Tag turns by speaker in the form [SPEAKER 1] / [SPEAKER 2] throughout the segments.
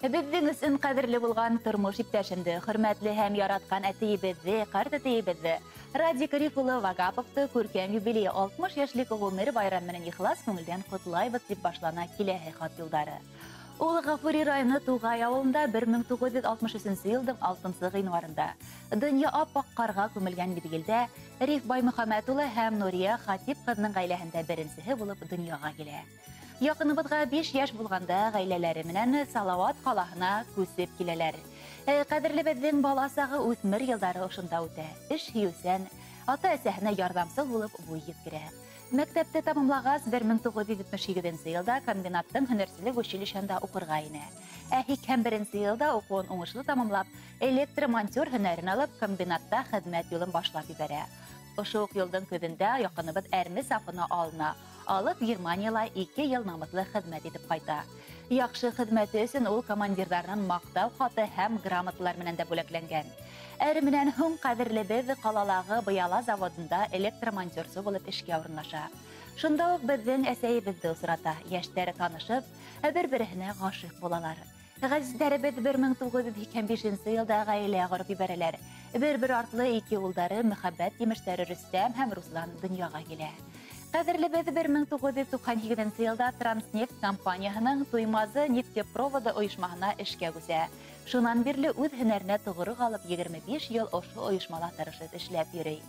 [SPEAKER 1] Беҙҙең өсөн ҡәҙерле булған тормош иптәшемде, хөрмәтле һәм яратҡан әтейебеҙҙе, ҡарт әтейебеҙҙе, Радик Риф улы Вагаповты күркәм юбилейы 60 йәшлек ғүмер байрамы менән ихлас күңелдән ҡотлайбыҙ, тип башлана киләһе хат юлдары. Ул Ғафури районы Туғай ауылында 1963 йылдың 6 ғинуарында донъя аппаҡ ҡарға күмелгән миҙгелдә Риф Баймөхәмәт улы һәм Нурия Хатип ҡыҙының ғаиләһендә беренсеһе булып донъяға килә. Яҡыныбыҙға 5 йәш булғанда ғаиләләре менән Салауат ҡалаһына күсеп киләләр. Ҡәҙерлебеҙҙең бала сағы, үҫмер йылдары ошонда үтә. Эш һөйөүсән, ата-әсәһенә ярҙамсыл булып буй еткерә. Мәктәпте тамамлағас 1978 йылда комбинаттың һөнәрселек училищеһында уҡырға инә. Ә 81 йылда уҡыуын уңышлы тамамлап, электромонтер һөнәрен алып, комбинатта хеҙмәт юлын башлап ебәрә. Ошо уҡ йылдың көҙөндә яҡыныбыҙ әрме сафына алына. Алып Германияла 2 йыл намыҫлы хеҙмәт итеп ҡайта. Яҡшы хеҙмәте өсөн ул командирҙарынан маҡтау хаты һәм грамоталар менән дә бүләкләнгән. Әрменән һуң ҡәҙерлебеҙ ҡалалағы быяла заводында электромонтерсы булып эшкә урынлаша. Шунда уҡ беҙҙең әсәйебеҙҙе осрата, йәштәре танышып, бер-береһенә ғашиҡ булалар. Ғәзиздәребеҙ 1985 йылда ғаилә ҡороп ебәрәләр. Бер-бер артлы ике улдары, мөхәббәт емештәре Рөстәм һәм Руслан донъяға килә. Ҡәҙерлебеҙ 1998 йылда Транснефть компанияһының Туймазы нефтепроводы ойошмаһына эшкә күсә. Шунан бирле үҙ һөнәренә тоғро ҡалып 25 йыл ошо ойошмала тырышып эшләп йөрөй.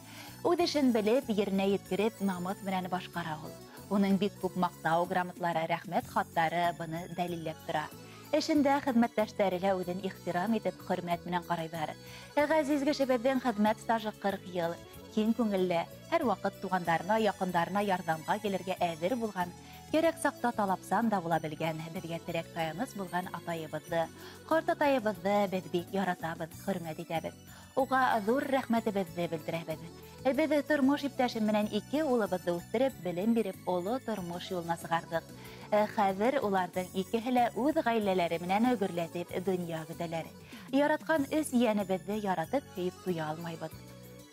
[SPEAKER 1] Үҙ эшен белеп, еренә еткереп, намыҫ менән башҡара ул. Уның бик күп маҡтау грамоталары, рәхмәт хаттары быны дәлилләп тора. Эшендә хеҙмәттәштәре лә үҙен ихтирам итеп, хөрмәт менән ҡарайҙар. Ғәзиз кешебеҙҙең хеҙмәт стажы 40 йыл. Киң күңелле, һәр ваҡыт туғандарына, яҡындарына ярҙамға килергә әҙер булған, кәрәк саҡта талапсан да була белгән, беҙгә терәк таяныс булған атайыбыҙҙы, ҡарт атайыбыҙҙы беҙ бик яратабыҙ, хөрмәт итәбеҙ. Уға ҙур рәхмәтебеҙҙе белдерәбеҙ. Беҙ тормош иптәшем менән ике улыбыҙҙы үҫтереп, белем биреп, оло тормош юлына сығарҙыҡ. Хәҙер уларҙың икеһе лә үҙ ғаиләләре менән гөрләтеп донъя көтәләр. Яратҡан өс йәнебеҙҙе яратып һөйөп туя алмайбыҙ.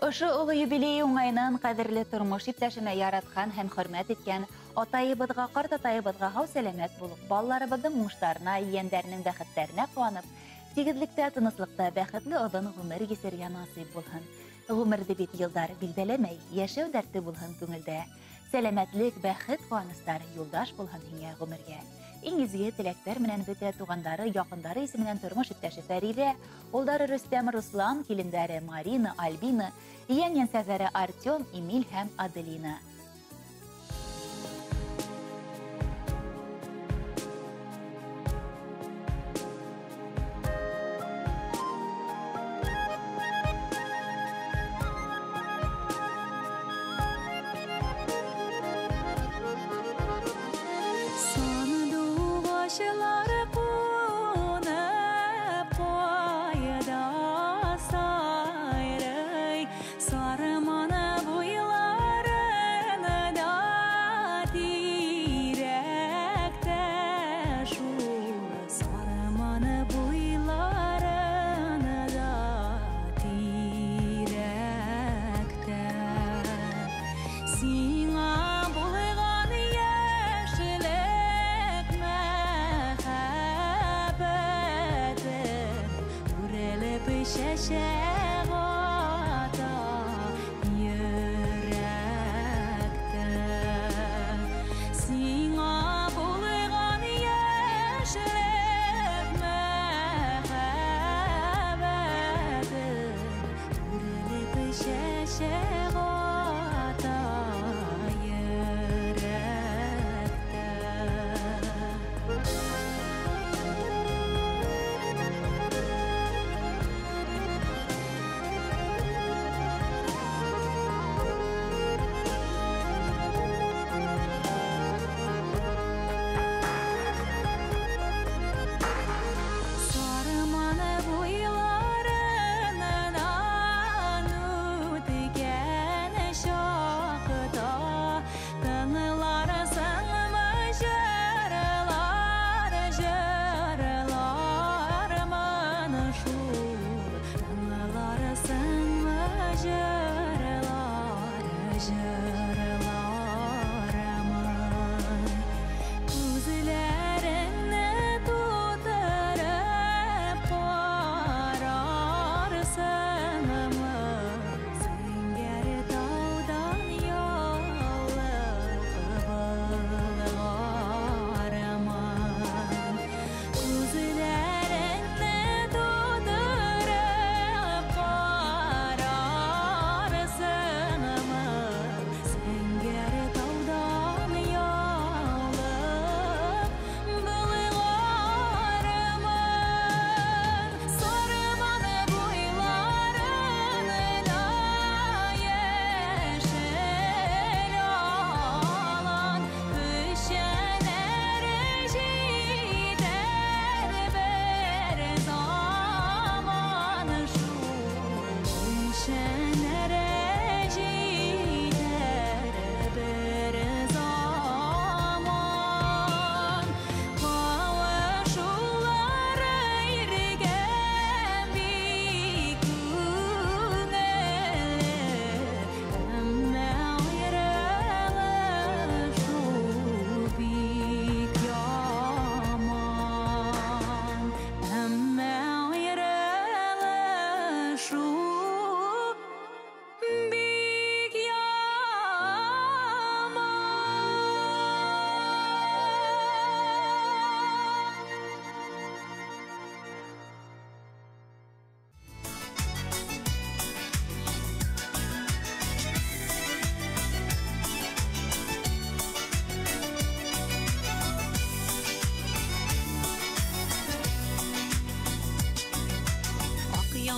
[SPEAKER 1] Ошо оло юбилей уңайынан ҡәҙерле тормош иптәшемә яратҡан һәм хөрмәт иткән атайыбыҙға, ҡарт атайыбыҙға һау сәләмәт булып, балаларыбыҙҙың уңыштарына, ейәндәренең бәхеттәренә ҡыуанып, тигеҙлектә, тыныслыҡта бәхетле оҙон ғүмер кисергә насип булһын. Ғүмерҙе бит йылдар билдәләмәй, йәшәү дәрте булһын күңелдә. Сәләмәтлек, бәхет, ҡыуаныстар юлдаш булһын һиңә ғүмергә. Иң изге теләктәр менән бөтә туғандары, яҡындары исеменән тормош иптәше Фәриҙә, улдары Рөстәм, Руслан, килендәре Марина, Альбина, ейән-ейәнсәрҙәре Артем, Эмиль һәм Аделина.
[SPEAKER 2] Сарманы буйларынан үткән.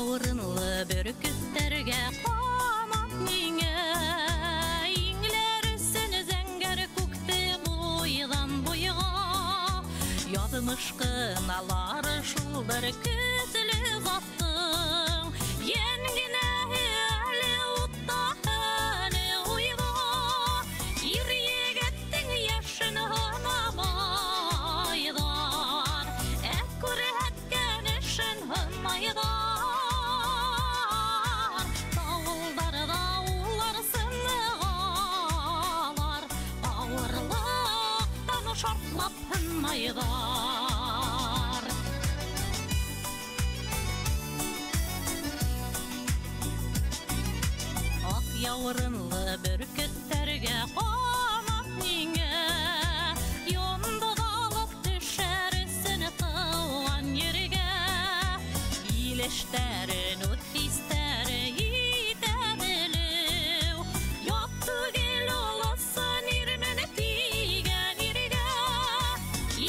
[SPEAKER 2] Яурынлы бөркөттәргә ҡанат миңә, иңләр өсөн зәңгәр күкте буйҙан буйға. Яҙмыш ҡыналар шул бер көслө заттың, йән генәһе әле утта, әле уйҙа. Ир егеттең йәшен һынамайҙар, ә күрһәткән эшен һынайҙар. Тауылдарҙа улар сынығалар, ауырлыҡтан шартлап һынайҙар. Аҡ яурынлы бөркөттәргә ҡанат миңә, йондоҙ алып төшәр өсөн тыуған ергә. Илештәрен үҙ хистәре итә белеү, ят түгел ул ысын ирмен тигән иргә.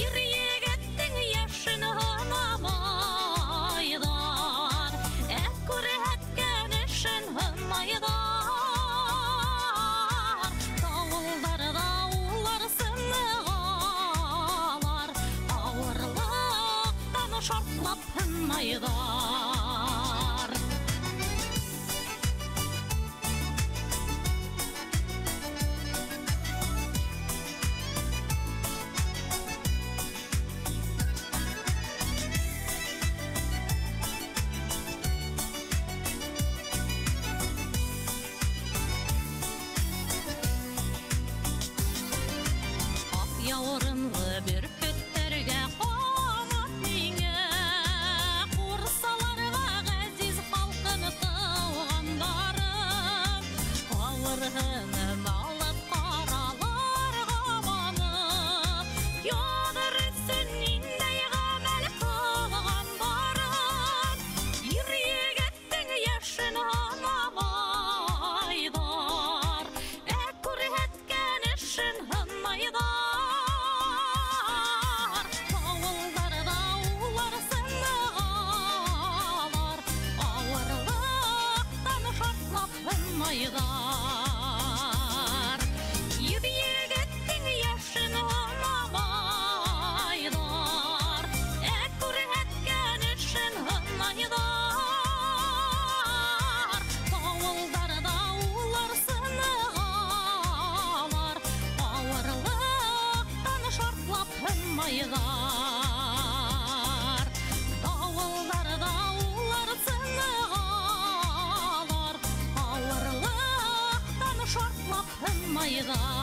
[SPEAKER 2] Ир егеттең йәшен һынамайҙар, ә күрһәткән эшен һынайҙар. Тауылдарҙа улар сынығалар, ауырлыҡтан шартлап һынайҙар. Аҡ яурынлы бөркөттәргә ҡанат миңә, ҡурсаларға ғәзиз халҡын тыуғандарын, ауырһынын алып ҡараларға манып, яҙыр өсөн ниндәй ғәмәл ҡылғандарын. Ир егеттең йәшен һанамайҙар, ә күрһәткән эшен һынайҙар. Тауылдарҙа улар сынығалар, ауырлыҡтан шартлап һынайҙар. Ир егеттең йәшен һанамайҙар, ә күрһәткән эшен һынайҙар. Тауылдарҙа улар сынығалар, ауырлыҡтан шартлап һынайҙар. Тауылдарҙа улар сынығалар, ауырлыҡтан шартлап һынайҙар.